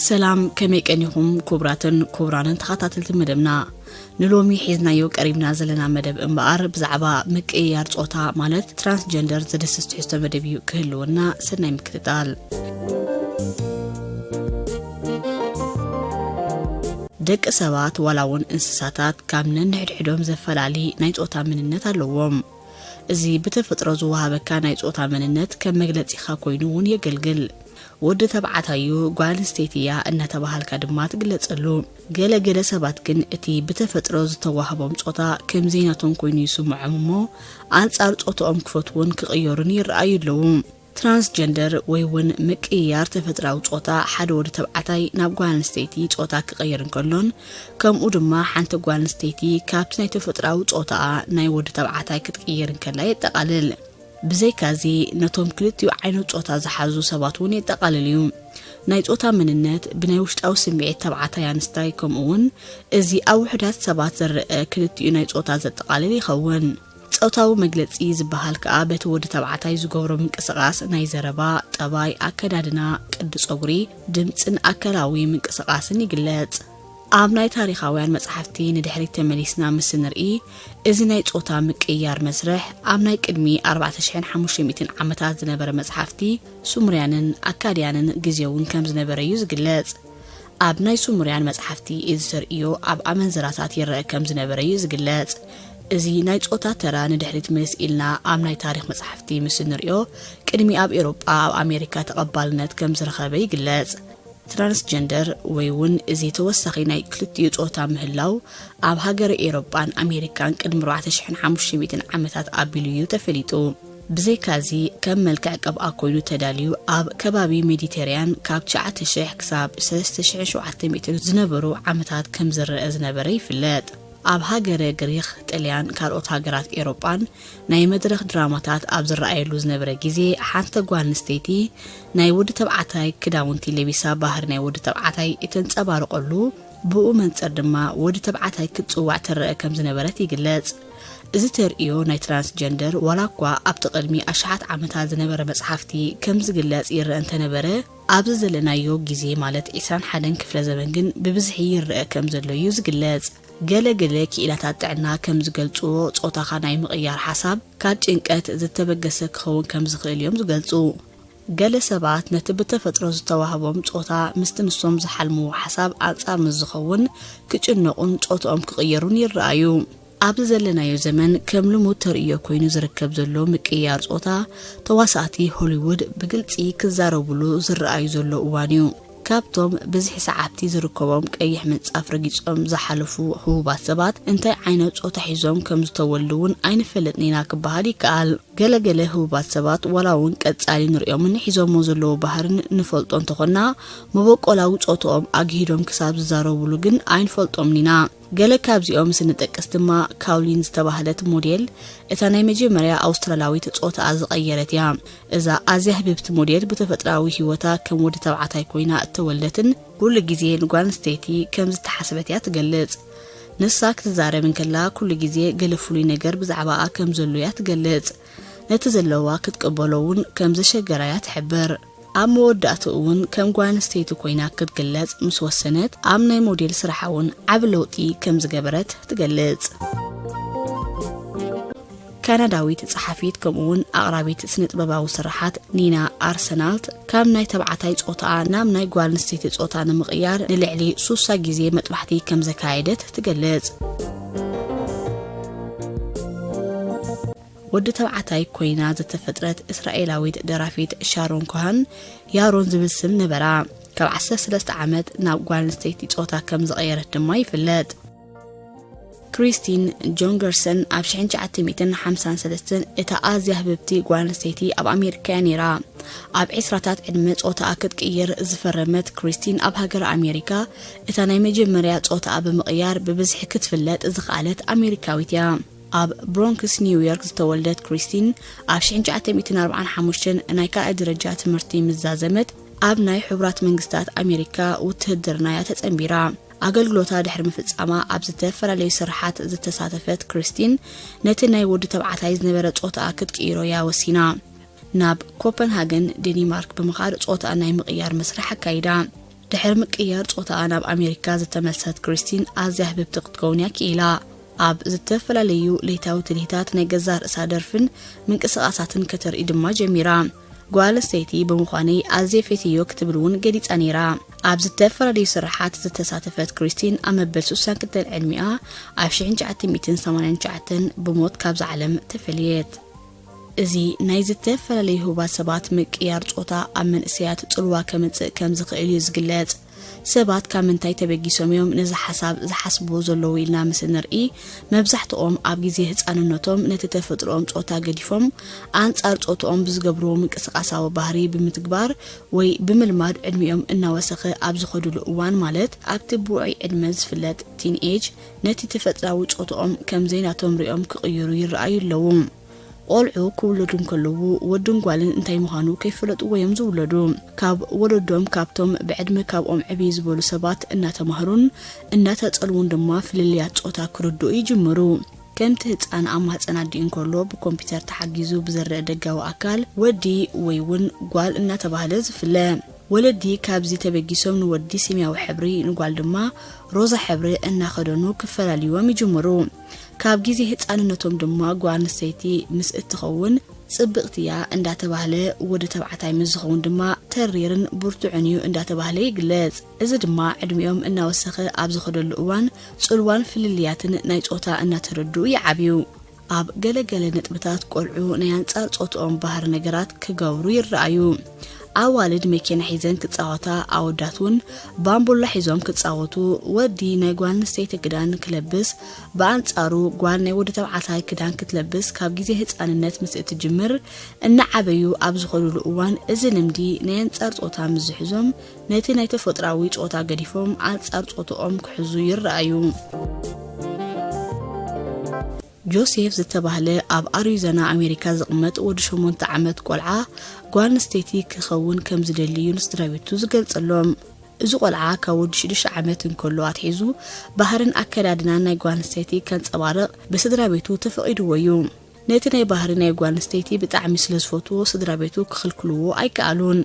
ሰላም፣ ከመይ ቀኒኹም ክቡራትን ክቡራንን ተኸታተልቲ መደብና? ንሎሚ ሒዝናዮ ቀሪብና ዘለና መደብ እምበኣር ብዛዕባ ምቅይያር ጾታ ማለት ትራንስጀንደር ዘድህስስ ትሕዝቶ መደብ እዩ ክህልወና። ሰናይ ምክትታል። ደቂ ሰባት ዋላ እውን እንስሳታት ካብ ነንሕድሕዶም ዘፈላሊ ናይ ጾታ መንነት ኣለዎም። እዚ ብተፈጥሮ ዝወሃበካ ናይ ጾታ መንነት ከም መግለጺኻ ኮይኑ እውን የገልግል። ወዲ ተባዕታይ እዩ፣ ጓል ኣንስተይቲ እያ እናተባሃልካ ድማ ትግለጸሉ። ገለ ገለ ሰባት ግን እቲ ብተፈጥሮ ዝተዋህቦም ጾታ ከም ዘይናቶም ኮይኑ ይስምዖም እሞ ኣንጻር ጾታኦም ክፈትውን ክቕየሩን ይረኣዩ ኣለዉ። ትራንስጀንደር ወይ እውን ምቅይያር ተፈጥራዊ ጾታ ሓደ ወዲ ተባዕታይ ናብ ጓል ኣንስተይቲ ጾታ ክቕይር እንከሎን ከምኡ ድማ ሓንቲ ጓል ኣንስተይቲ ካብቲ ናይ ተፈጥራዊ ጾታኣ ናይ ወዲ ተባዕታይ ክትቅይር እንከላ የጠቓልል። ብዘይካዚ ነቶም ክልቲኡ ዓይነት ጾታ ዝሓዙ ሰባት እውን የጠቓልል እዩ። ናይ ጾታ መንነት ብናይ ውሽጣዊ ስምዒት ተባዕታይ ኣንስታይ ከምኡ እውን እዚ ኣብ ውሑዳት ሰባት ዝረአ ክልቲኡ ናይ ጾታ ዘጠቓልል ይኸውን። ጾታዊ መግለጺ ዝበሃል ከኣ በቲ ወዲ ተባዕታይ ዝገብሮ ምንቅስቓስ ናይ ዘረባ፣ ጠባይ፣ ኣከዳድና፣ ቅዲ ጸጉሪ፣ ድምጽን ኣካላዊ ምንቅስቓስን ይግለጽ። ኣብ ናይ ታሪኻውያን መጻሕፍቲ ንድሕሪት ተመሊስና ምስ ንርኢ፣ እዚ ናይ ጾታ ምቅይያር መስርሕ ኣብ ናይ ቅድሚ ኣርባዕተ ሽሕን ሓሙሽተ ሚእትን ዓመታት ዝነበረ መጻሕፍቲ ሱምርያንን ኣካድያንን ግዜ እውን ከም ዝነበረ እዩ ዝግለጽ። ኣብ ናይ ሱምርያን መጻሕፍቲ እዚ ተርእዮ ኣብ ኣመንዝራታት ይረአ ከም ዝነበረ እዩ ዝግለጽ። እዚ ናይ ጾታ ተራ ንድሕሪት ምልስ ኢልና ኣብ ናይ ታሪኽ መጻሕፍቲ ምስ እንርእዮ፣ ቅድሚ ኣብ ኤውሮጳ ኣብ ኣሜሪካ ተቐባልነት ከም ዝረኸበ ይግለጽ። ትራንስጀንደር ወይ እውን እዚ ተወሳኺ ናይ ክልቲኡ ጾታ ምህላው ኣብ ሃገረ ኤውሮጳን ኣሜሪካን ቅድሚ ኣርባዕተ ሽሕን ሓሙሽተ ሚእትን ዓመታት ኣቢሉ እዩ ተፈሊጡ። ብዘይካዚ ከም መልክዕ ቅብኣ ኮይኑ ተዳልዩ ኣብ ከባቢ ሜዲተርያን ካብ ትሽዓተ ሽሕ ክሳብ ሰለስተ ሽሕን ሸውዓተ ሚእትን ዝነበሩ ዓመታት ከም ዝረአ ዝነበረ ይፍለጥ። ኣብ ሃገረ ግሪኽ፣ ጥልያን ካልኦት ሃገራት ኤውሮጳን ናይ መድረኽ ድራማታት ኣብ ዝረኣየሉ ዝነበረ ግዜ ሓንቲ ጓል ኣንስተይቲ ናይ ወዲ ተባዕታይ ክዳውንቲ ለቢሳ ባህሪ ናይ ወዲ ተባዕታይ እተንጸባርቐሉ፣ ብኡ መንጸር ድማ ወዲ ተባዕታይ ክትጽዋዕ ትረአ ከም ዝነበረት ይግለጽ። እዚ ተርእዮ ናይ ትራንስጀንደር ዋላ እኳ ኣብቲ ቅድሚ ኣሽሓት ዓመታት ዝነበረ መጽሓፍቲ ከም ዝግለጽ ይረአ እንተነበረ፣ ኣብዚ ዘለናዮ ግዜ ማለት ዒስራን ሓደን ክፍለ ዘመን ግን ብብዝሒ ይረአ ከም ዘሎ እዩ ዝግለጽ። ገለ ገለ ክኢላታት ጥዕና ከም ዝገልጽዎ ጾታኻ ናይ ምቕያር ሓሳብ ካብ ጭንቀት ዝተበገሰ ክኸውን ከም ዝኽእል እዮም ዝገልጹ። ገለ ሰባት ነቲ ብተፈጥሮ ዝተዋህቦም ጾታ ምስቲ ንሶም ዝሓልምዎ ሓሳብ ኣንጻር ምስ ዝኸውን ክጭነቑን ጾታኦም ክቕየሩን ይረኣዩ። ኣብዚ ዘለናዮ ዘመን ከም ልሙድ ተርእዮ ኮይኑ ዝርከብ ዘሎ ምቅይያር ጾታ ተዋሳእቲ ሆሊውድ ብግልጺ ክዛረቡሉ ዝረኣዩ ዘሎ እዋን እዩ። ካብቶም ብዝሒ ሰዓብቲ ዝርከቦም ቀይሕ ምንጻፍ ረጊጾም ዝሓለፉ ህቡባት ሰባት እንታይ ዓይነት ጾታ ሒዞም ከም ዝተወልዱ እውን ኣይንፈልጥን ኢና ክበሃል ይከኣል። ገለ ገለ ህቡባት ሰባት ዋላ እውን ቀጻሊ ንርእዮምን ሒዞሞ ዘለዉ ባህርን ንፈልጦ እንተኾንና፣ መበቆላዊ ጾታኦም ኣግሂዶም ክሳብ ዝዛረቡሉ ግን ኣይንፈልጦምን ኢና። ገለ ካብዚኦም ምስ እንጠቅስ ድማ ካውሊን ዝተባህለት ሞዴል እታ ናይ መጀመርያ ኣውስትራላዊት ጾታኣ ዝቐየረት እያ። እዛ ኣዝያ ህብብቲ ሞዴል ብተፈጥራዊ ህይወታ ከም ወዲ ተባዕታይ ኮይና እተወልደትን ኩሉ ግዜ ንጓል ኣንስተይቲ ከም ዝተሓስበት እያ ትገልጽ። ንሳ ክትዛረብ እንከላ ኩሉ ግዜ ገለ ፍሉይ ነገር ብዛዕባኣ ከም ዘሎ እያ ትገልጽ። ነቲ ዘለዋ ክትቅበሎ እውን ከም ዘሸገራ እያ ትሕብር። ኣብ መወዳእትኡ እውን ከም ጓል ኣንስተይቲ ኮይና ክትግለጽ ምስ ወሰነት ኣብ ናይ ሞዴል ስራሓ እውን ዓቢ ለውጢ ከም ዝገበረት ትገልጽ። ካናዳዊት ጸሓፊት ከምኡ እውን ኣቕራቢት ስነ-ጥበባዊ ስርሓት ኒና ኣርሰናልት ካብ ናይ ተባዕታይ ጾታኣ ናብ ናይ ጓል ኣንስተይቲ ጾታ ንምቕያር ንልዕሊ ሱሳ ግዜ መጥባሕቲ ከም ዘካየደት ትገልጽ። ወዲ ተባዕታይ ኮይና ዝተፈጥረት እስራኤላዊት ደራፊት ሻሮን ኮሃን ያሮን ዝብል ስም ነበራ። ካብ ዓሰርተ ሰለስተ ዓመት ናብ ጓል ኣንስተይቲ ጾታ ከም ዝቐየረት ድማ ይፍለጥ። ክሪስቲን ጆንገርሰን ኣብ ሽሕን ትሽዓተ ሚእትን ሓምሳን ሰለስተን እታ ኣዝያ ህብብቲ ጓል ኣንስተይቲ ኣብ ኣሜሪካ እያ ነይራ። ኣብ ዕስራታት ዕድመ ጾታኣ ክትቅይር ዝፈረመት ክሪስቲን ኣብ ሃገር ኣሜሪካ እታ ናይ መጀመርያ ጾታኣ ብምቕያር ብብዝሒ ክትፍለጥ ዝኸኣለት ኣሜሪካዊት እያ። ኣብ ብሮንክስ ኒውዮርክ ዝተወልደት ክሪስቲን ኣብ ሽሕን ትሽዓተ ሚእትን ኣርባዓን ሓሙሽተን ናይ ካልኣይ ደረጃ ትምህርቲ ምስ ዛዘመት ኣብ ናይ ሕቡራት መንግስታት ኣሜሪካ ውትህድርና እያ ተጸንቢራ። ኣገልግሎታ ድሕሪ ምፍጻማ ኣብ ዝተፈላለዩ ስርሓት ዝተሳተፈት ክሪስቲን ነቲ ናይ ወዲ ተባዕታይ ዝነበረ ጾታኣ ክትቅይሮ እያ ወሲና። ናብ ኮፐንሃገን ዴኒማርክ ብምኻድ ጾታኣ ናይ ምቕያር መስርሕ ኣካይዳ። ድሕሪ ምቅያር ጾታኣ ናብ ኣሜሪካ ዝተመልሰት ክሪስቲን ኣዝያ ህብብቲ ክትከውን እያ ክኢላ። ኣብ ዝተፈላለዩ ለይታዊ ትልሂታት ናይ ገዛእ ርእሳ ደርፍን ምንቅስቓሳትን ከተርኢ ድማ ጀሚራ። ጓል ኣንስተይቲ ብምዃነይ ኣዝየ ፈትየዮ ክትብል እውን ገሊጻ ነይራ። ኣብ ዝተፈላለዩ ስራሓት ዝተሳተፈት ክሪስቲን ኣብ መበል ስሳን ክልተን ዕድሚኣ ኣብ ሽሕን ትሽዓተ ሚእትን ሰማንያን ትሽዓተን ብሞት ካብዛ ዓለም ተፈልየት። እዚ ናይ ዝተፈላለዩ ህቡባት ሰባት ምቅያር ጾታ ኣብ መንእሰያት ጽልዋ ከምጽእ ከም ዝኽእል እዩ ዝግለጽ። ሰባት ካብ ምንታይ ተበጊሶም እዮም ነዚ ሓሳብ ዝሓስብዎ ዘለዉ ኢልና ምስ እንርኢ፣ መብዛሕትኦም ኣብ ግዜ ህጻንነቶም ነቲ ተፈጥሮኦም ጾታ ገዲፎም ኣንጻር ጾትኦም ብዝገብርዎ ምንቅስቓሳዊ ባህሪ ብምትግባር ወይ ብምልማድ ዕድሚኦም እናወሰኸ ኣብ ዝኸድሉ እዋን፣ ማለት ኣብቲ ብውዑይ ዕድመ ዝፍለጥ ቲን ኤጅ፣ ነቲ ተፈጥራዊ ጾትኦም ከም ዘይናቶም ሪኦም ክቕይሩ ይረኣዩ ኣለዉ። ቆልዑ ክውለዱ እንከለዉ ወድን ጓልን እንታይ ምዃኑ ከይፈለጥዎ እዮም ዝውለዱ። ካብ ወለዶም ካብቶም ብዕድመ ካብኦም ዕብይ ዝበሉ ሰባት እናተማህሩን እናተጸልዉን ድማ ፍልልያት ጾታ ክርድኡ ይጅምሩ። ከምቲ ህጻን ኣብ ማህጸን ኣዲኡ እንከሎ ብኮምፒውተር ተሓጊዙ ብዝረአ ደጋዊ ኣካል ወዲ ወይ እውን ጓል እናተባህለ ዝፍለ። ወለዲ ካብዚ ተበጊሶም ንወዲ ሰማያዊ ሕብሪ ንጓል ድማ ሮዛ ሕብሪ እናኸደኑ ክፈላልይዎም ይጅምሩ። ካብ ግዜ ህጻንነቶም ድማ ጓል ኣንስተይቲ ምስ እትኸውን ጽብቕቲ እያ እንዳተባህለ፣ ወዲ ተባዕታይ ምስ ዝኸውን ድማ ተሪርን ብርቱዕን እዩ እንዳተባህለ ይግለጽ። እዚ ድማ ዕድሚኦም እናወሰኸ ኣብ ዝኸደሉ እዋን ጽልዋን ፍልልያትን ናይ ጾታ እናተረድኡ ይዓብዩ። ኣብ ገለ ገለ ነጥብታት ቆልዑ ናይ ኣንጻር ጾትኦም ባህሪ ነገራት ክገብሩ ይረኣዩ። ኣዋልድ መኪና ሒዘን ክጻወታ፣ ኣወዳት እውን ባምቡላ ሒዞም ክጻወቱ፣ ወዲ ናይ ጓል ኣንስተይቲ ክዳን ክለብስ፣ ብኣንጻሩ ጓል ናይ ወዲ ተባዕታይ ክዳን ክትለብስ ካብ ግዜ ህጻንነት ምስ እትጅምር እናዓበዩ ኣብ ዝኸዱሉ እዋን እዚ ልምዲ ናይ ኣንጻር ጾታ ምስ ዝሕዞም ነቲ ናይ ተፈጥራዊ ጾታ ገዲፎም ኣንጻር ጾትኦም ክሕዙ ይረኣዩ። ጆሴፍ ዝተባህለ ኣብ ኣሪዞና ኣሜሪካ ዝቕመጥ ወዲ ሸሞንተ ዓመት ቆልዓ ጓል ኣንስተይቲ ክኸውን ከም ዝደሊ እዩ ንስድራ ቤቱ ዝገልጸሎም። እዚ ቆልዓ ካብ ወዲ ሽዱሽተ ዓመት እንከሎ ኣትሒዙ ባህርን ኣከዳድናን ናይ ጓል ኣንስተይቲ ከንጸባርቕ ብስድራ ቤቱ ተፈቒድዎ እዩ። ነቲ ናይ ባህሪ ናይ ጓል ኣንስተይቲ ብጣዕሚ ስለ ዝፈትዎ ስድራ ቤቱ ክኽልክልዎ ኣይከኣሉን።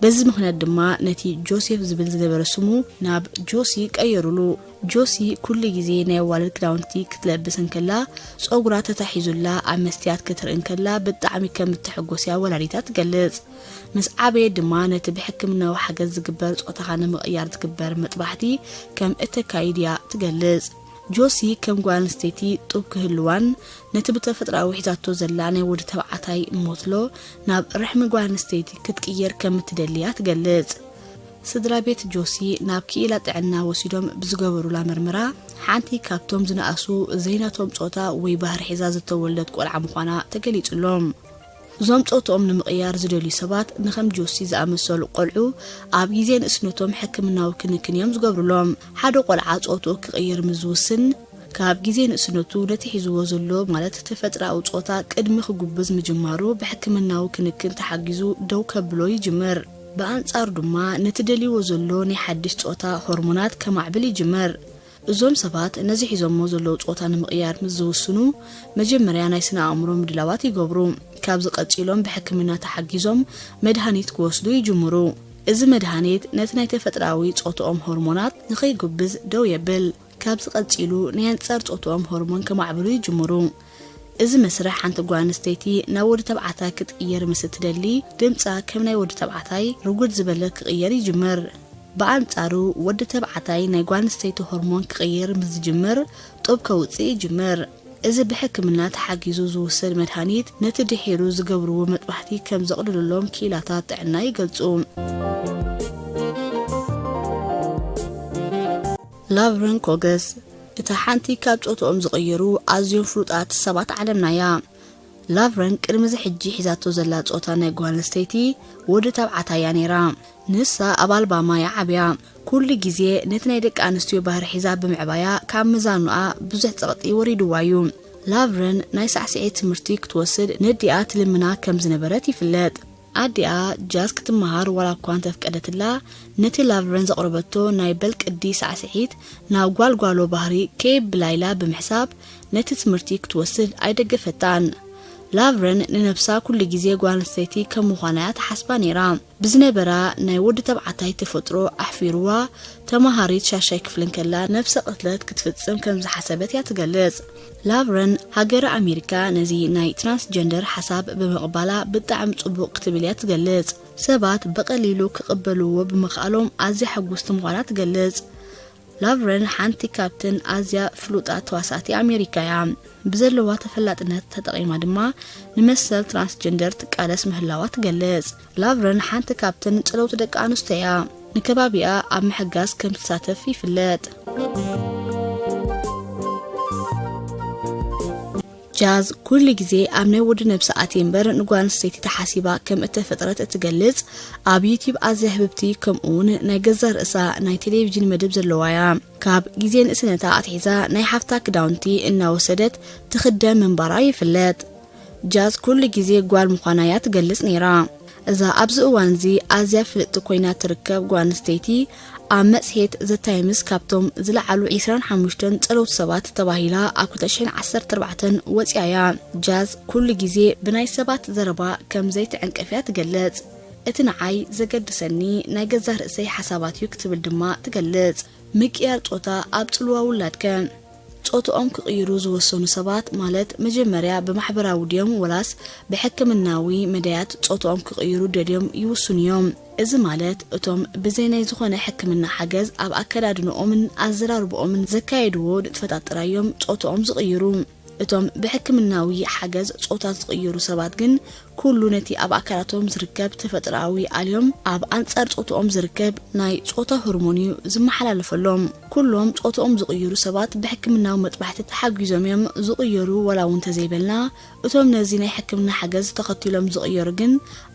በዚ ምኽንያት ድማ ነቲ ጆሴፍ ዝብል ዝነበረ ስሙ ናብ ጆሲ ቀየሩሉ። ጆሲ ኩሉ ግዜ ናይ ኣዋልድ ክዳውንቲ ክትለብስ እንከላ፣ ጸጉራ ተታሒዙላ ኣብ መስትያት ክትርኢ እንከላ ብጣዕሚ ከም እትሕጎስ እያ ወላዲታ ትገልጽ። ምስ ዓበየ ድማ ነቲ ብሕክምናዊ ሓገዝ ዝግበር ጾታኻ ንምቕያር ዝግበር መጥባሕቲ ከም እተካይድ እያ ትገልጽ። ጆሲ ከም ጓል ኣንስተይቲ ጡብ ክህልዋን ነቲ ብተፈጥራዊ ሒዛቶ ዘላ ናይ ወዲ ተባዕታይ ሞትሎ ናብ ርሕሚ ጓል ኣንስተይቲ ክትቅየር ከም እትደሊ እያ ትገልጽ። ስድራ ቤት ጆሲ ናብ ክኢላ ጥዕና ወሲዶም ብዝገበሩላ ምርመራ፣ ሓንቲ ካብቶም ዝነኣሱ ዘይናቶም ጾታ ወይ ባህሪ ሒዛ ዝተወልደት ቆልዓ ምዃና ተገሊጹሎም። እዞም ጾትኦም ንምቕያር ዝደልዩ ሰባት ንኸም ጆሲ ዝኣመሰሉ ቆልዑ ኣብ ግዜ ንእስነቶም ሕክምናዊ ክንክን እዮም ዝገብሩሎም። ሓደ ቆልዓ ጾትኡ ክቕይር ምስ ዝውስን፣ ካብ ግዜ ንእስነቱ ነቲ ሒዝዎ ዘሎ ማለት ተፈጥራዊ ጾታ ቅድሚ ክጉብዝ ምጅማሩ ብሕክምናዊ ክንክን ተሓጊዙ ደው ከብሎ ይጅምር። ብኣንጻሩ ድማ ነቲ ደልይዎ ዘሎ ናይ ሓድሽ ጾታ ሆርሞናት ከማዕብል ይጅምር። እዞም ሰባት ነዚ ሒዞሞ ዘለዉ ጾታ ንምቕያር ምስ ዝውስኑ፣ መጀመርያ ናይ ስነ ኣእምሮ ምድላዋት ይገብሩ። ካብዚ ቀጺሎም ብሕክምና ተሓጊዞም መድሃኒት ክወስዱ ይጅምሩ። እዚ መድሃኒት ነቲ ናይ ተፈጥራዊ ጾትኦም ሆርሞናት ንኸይጉብዝ ደው የብል። ካብዚ ቀጺሉ ናይ ኣንጻር ጾትኦም ሆርሞን ከማዕብሉ ይጅምሩ። እዚ መስርሕ ሓንቲ ጓል ኣንስተይቲ ናብ ወዲ ተባዕታይ ክትቅየር ምስ እትደሊ፣ ድምጻ ከም ናይ ወዲ ተባዕታይ ርጉድ ዝበለ ክቕየር ይጅምር። ብኣንጻሩ ወዲ ተባዕታይ ናይ ጓል ኣንስተይቲ ሆርሞን ክቕይር ምስ ዝጅምር፣ ጡብ ከውጽእ ይጅምር። እዚ ብሕክምና ተሓጊዙ ዝውሰድ መድሃኒት ነቲ ድሒሩ ዝገብርዎ መጥባሕቲ ከም ዘቕልለሎም ክኢላታት ጥዕና ይገልጹ። ላቭረን ኮገስ እታ ሓንቲ ካብ ጾትኦም ዝቐየሩ ኣዝዮም ፍሉጣት ሰባት ዓለምና እያ። ላቭረን ቅድሚ እዚ ሕጂ ሒዛቶ ዘላ ጾታ ናይ ጓል ኣንስተይቲ ወዲ ተባዕታይ እያ ነይራ። ንሳ ኣብ ኣልባማ እያ ዓብያ። ኩሉ ግዜ ነቲ ናይ ደቂ ኣንስትዮ ባህሪ ሒዛ ብምዕባያ ካብ ምዛኑኣ ብዙሕ ጸቕጢ ወሪድዋ እዩ። ላቭረን ናይ ሳዕስዒት ትምህርቲ ክትወስድ ነዲኣ ትልምና ከም ዝነበረት ይፍለጥ። ኣዲኣ ጃዝ ክትመሃር ዋላ እኳ እንተፍቀደትላ፣ ነቲ ላቭረን ዘቕረበቶ ናይ በልቅዲ ሳዕስዒት ናብ ጓልጓሎ ባህሪ ከየብላይላ ብምሕሳብ ነቲ ትምህርቲ ክትወስድ ኣይደገፈታን። ላቭረን ንነብሳ ኩሉ ግዜ ጓል ኣንስተይቲ ከም ምዃና እያ ትሓስባ ነይራ። ብዝነበራ ናይ ወዲ ተባዕታይ ተፈጥሮ ኣሕፊርዋ፣ ተማሃሪት ሻሻይ ክፍሊ እንከላ ነብሰ ቅትለት ክትፍጽም ከም ዝሓሰበት እያ ትገልጽ። ላቭረን፣ ሃገረ ኣሜሪካ ነዚ ናይ ትራንስጀንደር ሓሳብ ብምቕባላ ብጣዕሚ ጽቡቕ ክትብል እያ ትገልጽ። ሰባት ብቐሊሉ ክቕበልዎ ብምኽኣሎም ኣዝያ ሕጉስቲ ምዃና ትገልጽ። ላቭረን ሓንቲ ካብተን ኣዝያ ፍሉጣት ተዋሳእቲ ኣሜሪካ እያ። ብዘለዋ ተፈላጥነት ተጠቒማ ድማ ንመሰል ትራንስጀንደር ትቃለስ ምህላዋ ትገልጽ። ላቭረን ሓንቲ ካብተን ጸለውቲ ደቂ ኣንስትዮ እያ። ንከባቢኣ ኣብ ምሕጋዝ ከም ትሳተፍ ይፍለጥ። ጃዝ ኩሉ ግዜ ኣብ ናይ ወዲ ነብሲ ኣትየ እምበር ንጓል ኣንስተይቲ ተሓሲባ ከም እተፈጥረት እትገልጽ፣ ኣብ ዩቲዩብ ኣዝያ ህብብቲ ከምኡ እውን ናይ ገዛ ርእሳ ናይ ቴሌቪዥን መደብ ዘለዋ እያ። ካብ ግዜ ንእስነታ ኣትሒዛ ናይ ሓፍታ ክዳውንቲ እናወሰደት ትኽደም ምንባራ ይፍለጥ። ጃዝ ኩሉ ግዜ ጓል ምዃና እያ ትገልጽ ነይራ። እዛ ኣብዚ እዋን እዚ ኣዝያ ፍልጥቲ ኮይና ትርከብ ጓል ኣንስተይቲ፣ ኣብ መጽሔት ዘ ታይምስ ካብቶም ዝለዓሉ ዕስራን ሓሙሽተን ጸለውቲ ሰባት ተባሂላ ኣብ ክልተ ሽሕን ዓሰርተ ኣርባዕተን ወጺኣ እያ። ጃዝ ኩሉ ግዜ ብናይ ሰባት ዘረባ ከም ዘይትዕንቀፍ እያ ትገልጽ። እቲ ንዓይ ዘገድሰኒ ናይ ገዛ ርእሰይ ሓሳባት እዩ ክትብል ድማ ትገልጽ። ምቅያር ጾታ ኣብ ጽልዋ ውላድከ? ጾታኦም ክቕይሩ ዝወሰኑ ሰባት፣ ማለት መጀመርያ ብማሕበራዊ ድዮም ወላስ ብሕክምናዊ መዳያት ጾታኦም ክቕይሩ ደልዮም ይውስኑ እዮም። እዚ ማለት እቶም ብዘይ ናይ ዝኾነ ሕክምና ሓገዝ ኣብ ኣከዳድንኦምን ኣዘራርብኦምን ዘካየድዎ ንጥፈታት ጥራይ እዮም ጾታኦም ዝቕይሩ። እቶም ብሕክምናዊ ሓገዝ ጾታ ዝቕይሩ ሰባት ግን ኩሉ ነቲ ኣብ ኣካላቶም ዝርከብ ተፈጥሮኣዊ ኣልዮም ኣብ ኣንጻር ጾታኦም ዝርከብ ናይ ጾታ ሆርሞን እዩ ዝመሓላለፈሎም። ኩሎም ጾታኦም ዝቕይሩ ሰባት ብሕክምናዊ መጥባሕቲ ተሓጊዞም እዮም ዝቕየሩ፣ ወላ እውን እንተዘይበልና፣ እቶም ነዚ ናይ ሕክምና ሓገዝ ተኸቲሎም ዝቕየሩ ግን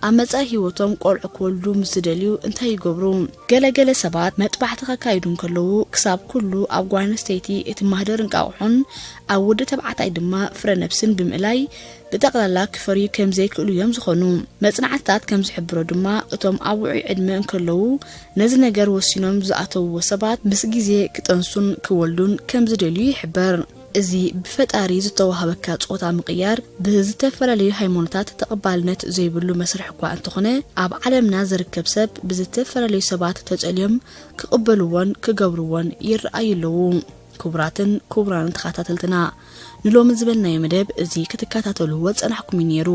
ኣብ መጻኢ ህይወቶም ቆልዑ ክወልዱ ምስ ዝደልዩ እንታይ ይገብሩ? ገለ ገለ ሰባት መጥባሕቲ ከካይዱ እንከለዉ ክሳብ ኩሉ ኣብ ጓል ኣንስተይቲ እቲ ማህደር እንቃቑሖን ኣብ ወዲ ተባዕታይ ድማ ፍረ ነብስን ብምእላይ ብጠቕላላ ክፈርዩ ከም ዘይክእሉ እዮም ዝኾኑ። መጽናዕትታት ከም ዝሕብሮ ድማ እቶም ኣብ ውዑይ ዕድመ እንከለዉ ነዚ ነገር ወሲኖም ዝኣተውዎ ሰባት ምስ ግዜ ክጠንሱን ክወልዱን ከም ዝደልዩ ይሕበር። እዚ ብፈጣሪ ዝተዋህበካ ጾታ ምቕያር ብዝተፈላለዩ ሃይማኖታት ተቐባልነት ዘይብሉ መስርሕ እኳ እንተኾነ፣ ኣብ ዓለምና ዝርከብ ሰብ ብዝተፈላለዩ ሰባት ተጸልዮም ክቕበልዎን ክገብርዎን ይረኣዩ ኣለዉ። ክቡራትን ክቡራንን ተኸታተልትና፣ ንሎሚ ዝበልናዮ መደብ እዚ ክትከታተልዎ ጸናሕኩም እዩ ነይሩ።